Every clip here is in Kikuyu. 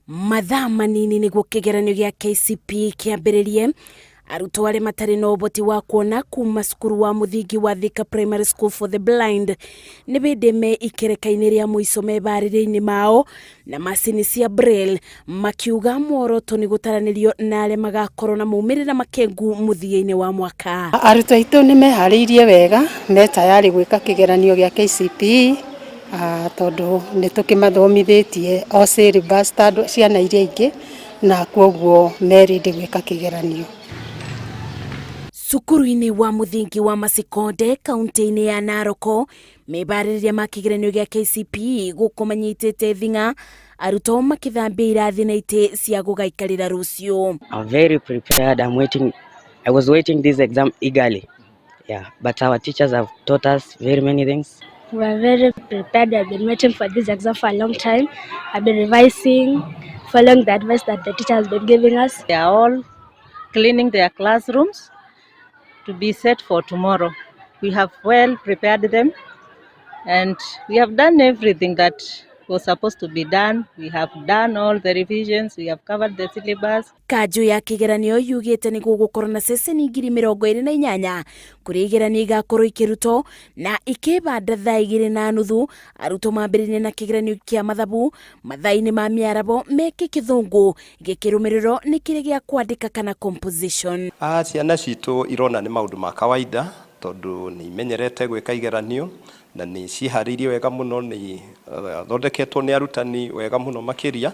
Mathaa manini nĩguo kĩgeranio gĩa KCPE kĩambĩrĩrie, arutwo arĩa matarĩ na ũhoti wa kuona kuma cukuru wa mũthingi wa Thika Primary School for the Blind nĩ bĩndĩ me ikereka-inĩ rĩa mũico mebarĩria-inĩ mao na macini cia braille, makiuga muoroto nĩ gũtaranĩrio na arĩa magakorwo na maumĩrĩra makengu mũthia-inĩ wa mwaka. Arutwo aitũ nĩ meharĩirie wega, me tayarĩ gwĩka kĩgeranio gĩa KCPE tondũ nĩ tũkĩmathomithĩtie o syllabus ta ciana iria ingĩ, na kwoguo me ready gwĩka kĩgeranio. Cukuru-inĩ wa mũthingi wa Masikonde kaunti-inĩ ya Naroko, mebarĩrĩria ma kĩgeranio gĩa KCPE gũkũ manyitĩte thing'a, arutwo makĩthambia irathi na itĩ cia gũgaikarĩra rũciũ. I'm very prepared. I'm waiting. I was waiting this exam eagerly. Yeah, but our teachers have taught us very many things. We are very prepared. I've been waiting for this exam for a long time. I've been revising, following the advice that the teacher has been giving us. They are all cleaning their classrooms to be set for tomorrow. We have well prepared them and we have done everything that was supposed to be done. We have done all the revisions, we have covered the syllabus. Kanjũ ya kĩgeranio yugĩte nĩ gũgũkorwo na ceceni 28,000 kũrĩa igeranio igakorwo ikĩrutwo na ikĩbanda thaa 2:30, arutwo mambĩrĩrie na kĩgeranio kĩa mathabu, mathaa-inĩ ma mĩarabo meke kĩthũngũ, gĩkĩrũmĩrĩrwo nĩ kĩrĩa gĩa kwandĩka kana composition. Ciana citũ irona nĩ maũndũ ma kawaida tondũ nĩ imenyerete gwĩka igeranio na nĩ ciharĩirie wega mũno, nĩ thondeketwo nĩ arutani wega mũno makĩria,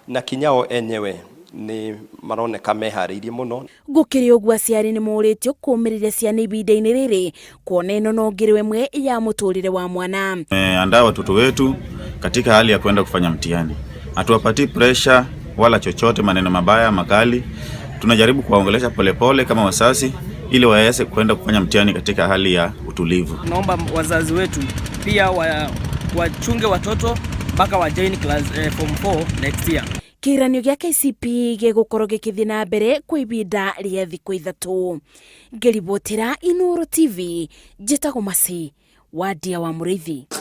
na kinya o enyewe nĩ maroneka meharĩirie mũno. Gũkĩrĩ ũguo, aciari nĩ morĩtio kũũmĩrĩria ciana ihinda-inĩ rĩrĩ, kuona ĩno no ngĩrwo ĩmwe ya mũtũrĩre wa mwana. Tumeandaa watoto wetu katika hali ya kwenda kufanya mtihani. Hatuwapatii pressure wala chochote, maneno mabaya makali. Tunajaribu kuwaongelesha polepole kama wazazi ili waweze kwenda kufanya mtihani katika hali ya utulivu. Tunaomba wazazi wetu pia wachunge watoto mpaka wa join class form 4 next year. Kĩgeranio gĩa KCPE gĩgũkorwo gĩkĩthiĩ na mbere kwa ihinda rĩa thikũ 3. Ngĩribotera Inooro TV, njĩtagwo Masi Wadia wa Mũrĩithi.